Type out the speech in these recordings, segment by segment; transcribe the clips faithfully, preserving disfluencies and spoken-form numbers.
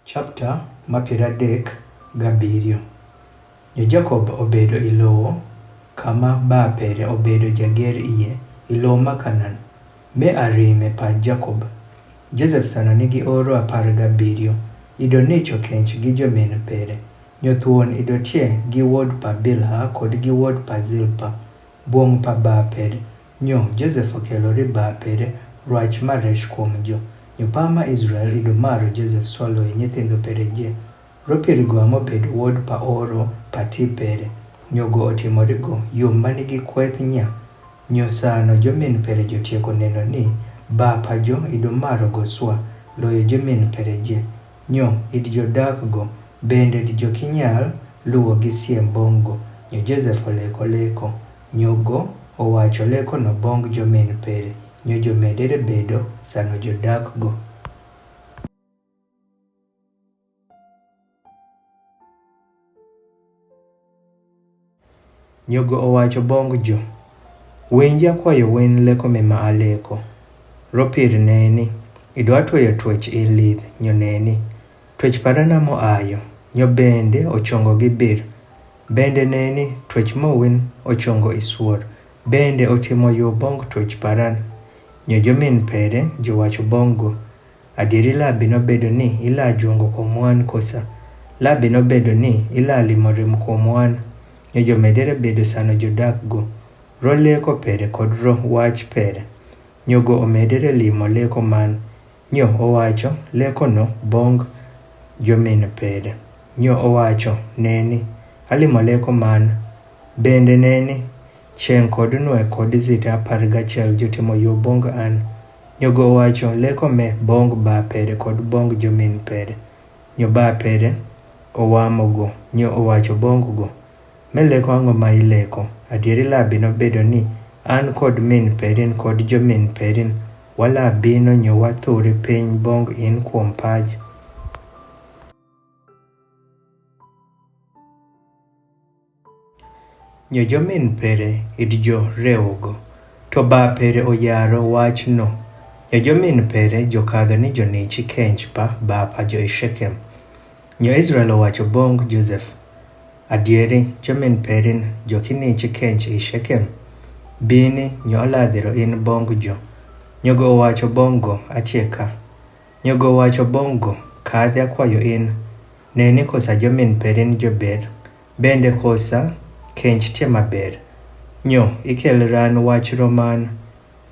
Chapter ma piero adek gabiriyo. Nyo Jakob obedo i lowo, kama baa pere obedo jager iye, i lowo ma Kanaan, me arime pa Jakob. Josef sano ni gi oro apar gabiriyo, ido nicho kench gi jomin pere. Nyo thuon ido tie gi wod pa Bilha kod gi wod pa Zilpa, bwong pa baa pere. Nyo Josef okelo ri baa pere rwach ma resh kuom jo. Nyo pa ma Israel ido maro Josef swalo i nyithindo pere je. Ropir go amo bedo wod pa oro pa ti pere. Nyo go otimo ri go yom mani gi kweth nya. Nyo sano jomin pere jo tieko neno ni baa pa jo ido maro go swa loyo jomin pere je. Nyo id jo dak go bende id jo kinyal luwo gi siem bong go. Nyo Josef oleko leko. Nyo go owacho leko no bong jomin pere. Nyo jo medere bedo sano jo dak go. Nyo go owacho bong jo, winja kwayo wen leko me ma aleko. Ropir neni, idwa tweyo twech i lidh, nyo neni, twech parana mo ayo. Nyo bende ochongo gi bir. Bende neni, twech mo wen ochongo i swor. Bende otimo yo bong twech paran. Nyo jomin pere jo wacho bong go, adieri labi nobedo ni ila juongo kuom wan kosa? Labi nobedo ni ila limo rem kuom wan? Nyo jo medere bedo sano jo dak go. Ro leko pere kod ro wach pere. Nyo go omedere limo leko man. Nyo owacho leko no bong jomin pere. Nyo owacho neni, alimo leko man. Bende neni, cheng kod nwe kod zite apar gachiel jotimo yo bong an. Nyo go owacho leko me bong baa pere kod bong jomin pere. Nyo baa pere owamo go. Nyo owacho bong go, me leko ang'o ma ileko? Adieri labi nobedo ni an kod min perin kod jomin perin wala bino nyo wathuri piny bong in kuom paj. Nyo jomin pere id jo rewogo, to baa pere oyaro wach no. Nyo jomin pere jokadho ni jonichi kench pa baa pa jo i Shekem. Nyo Israel owacho bong Josef, adieri jomin perin jokinichi kench i Shekem? Bini nyo oladhiro in bong jo. Nyo go owacho bong go, atie ka. Nyo go owacho bong go, kadhi akwayo in, neni kosa jomin perin jober, bende kosa kench tie maber. Nyo ikel ran wach roman.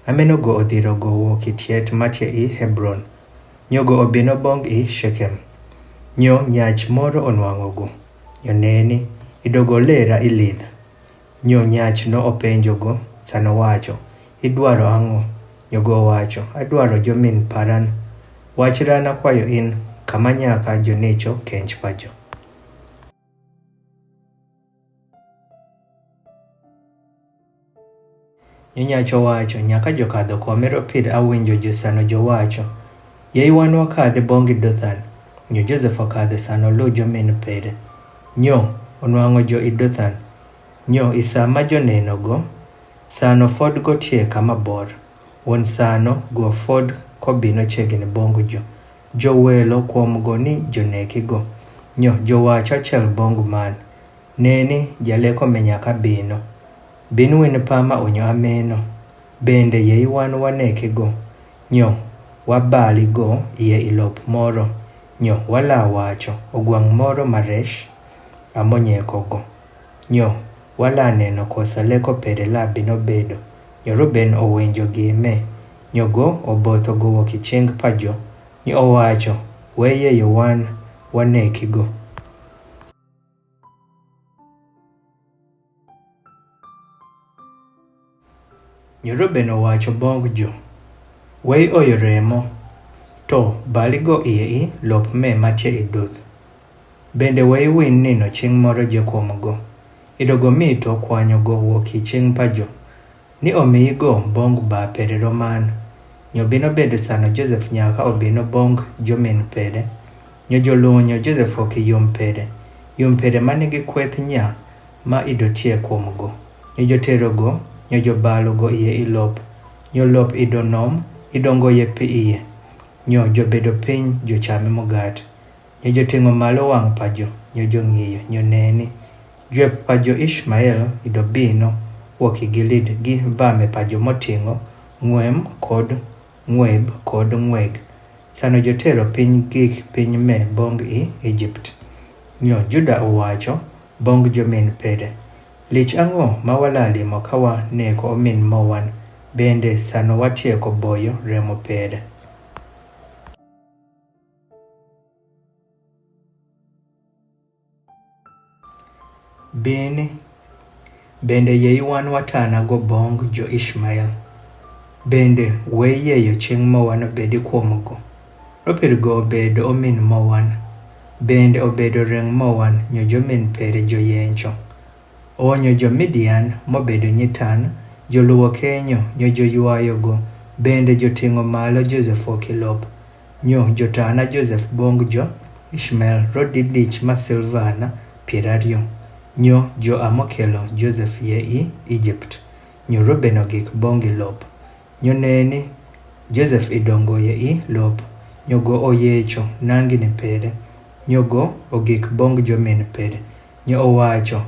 Ameno go odhiro go wo kitiet matie i Hebron. Nyo go obino bong i Shekem. Nyo nyach moro onwang'o go. Nyo neni, idogo lera ilidh. Nyo nyach no openjo go, sano wacho, idwaro ang'o? Nyo go wacho, adwaro jomin paran. Wach ran akwayo in, kama nyaka jonicho kench pa jo. Nyo nyach owacho, nyaka jokadho kome ropir awinjo josano jowacho, yei wan wakadhi bong i Dothan. Nyo Josef okadho sano lu jomin pere. Nyo onwang'o jo i Dothan. Nyo i sa ma joneno go, sano fod gotie kama bor. Won sano go fod kobino chiegni bong jo. Jowelo kuom go ni joneki go. Nyo jowacho achiel bong man. Neni, jaleko me nyaka bino. Bin win pa ma unyo ameno. Bende yei wan waneki go. Nyo wabali go iye ilop moro. Nyo wala wacho, ogwang' moro maresh amonyeko go. Nyo wala neno kosa leko pere labi nobedo. Nyo Ruben owinjo gi me. Nyo go obotho go wo kiching pa jo. Nyo owacho, weye yo wan waneki go. Nyo Ruben owacho bong jo, wei oyo remo, to bali go iye i lop me matie i duth. Bende wei win nino ching moro je kuom go. Idogo mi to kwanyo go wo kiching pa jo. Ni omiyi go bong baa pere roman. Nyo bino bedo sano Josef nyaka obino bong jomin pere. Nyo jolunyo Josef oki yom pere. Yom pere manigi kweth nya ma ido tie kuom go. Nyo jotero go, nyo jobalo go iye ilop. Nyo lop ido nom, idongo ye pi iye. Nyo jobedo piny jochame mogat. Nyo joting'o malo wang' pajo, nyo jong'iyo, nyo neni, jwep pajo Ishmael idobino, wok i Gilead gi vame pajo moting'o ngwem kod ngweb kod ngweg, sano jotero piny gik piny me bong' i Ijipt. Nyo Juda owacho bong' jomin pere, lich ang'o ma walalimo ka waneko omin mowan, bende sano watieko boyo remo pere? Bini, bende yie iwan watana go bong' jo-Ishmael? Bende we yieyo ching mowan obedi kwom go? Ropir go obedo omin mowan, bende obedo ring mowan nyo jomin pere joyencho. Onyo jo-Midian mobedo nyitan, joluwo kenyo nyo joywayo go, bende joting'o malo Josef wok i lop. Nyo jotana Josef bong' jo-Ishmael rodidich ma silvana piero ariyo. Nyo jo-a mokelo Josef yie i Ijipt. Nyo Reuben ogik bong' i lop. Nyo neni, Josef idongo yie i lop. Nyo go oyecho nangini pere. Nyo go ogik bong' jomin pere. Nyo owacho,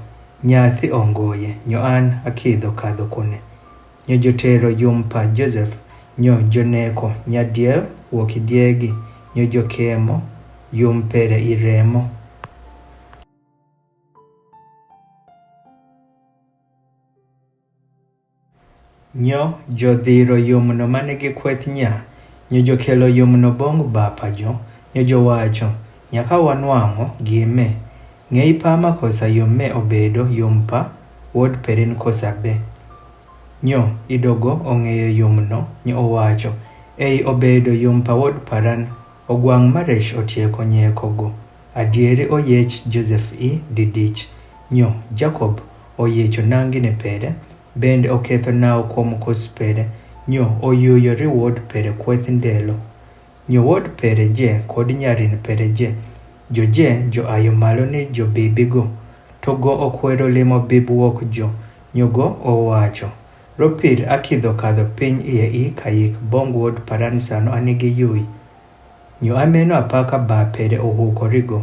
nyathi ongoye, nyo an akidho kadho kune. Nyo jotero yum pa Josef, nyo joneko nyadiel wok i diegi, nyo jokemo yum pere i remo. Nyo jodhiro yumno man gi kweth nya, nyo jokelo yumno bong' bapa jo, nyo jowacho, nyaka wanwang'o gime. Ng'eyi pa ma kosa yum me obedo yum pa wuod perin kosa be? Nyo idogo ong'eyo yumno, nyo owacho, ei obedo yum pa wuod paran, ogwang' maresh otieko nyeko go. Adieri oyech Josef i didich. Nyo Jakob oyecho nangini pere, bende oketho nawo kwom kos pere, nyo oyuyo ri wuod pere kweth ndelo. Nyo wuod pere je kod nyarin pere je, jo je jo-ayo malo ni jobibi go. To go okwero limo bib wok jo, nyo go owacho, ropir akidho kadho piny yie i kayik bong' wuod paran sano anigi yuy. Nyo ameno apaka ba pere ohukori go.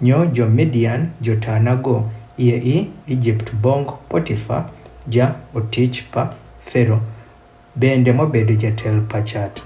Nyo jo-Midian jotana go yie i Ijipt bong' Potifa, ja otich pa Fero, bende mobedo jatel pa chat.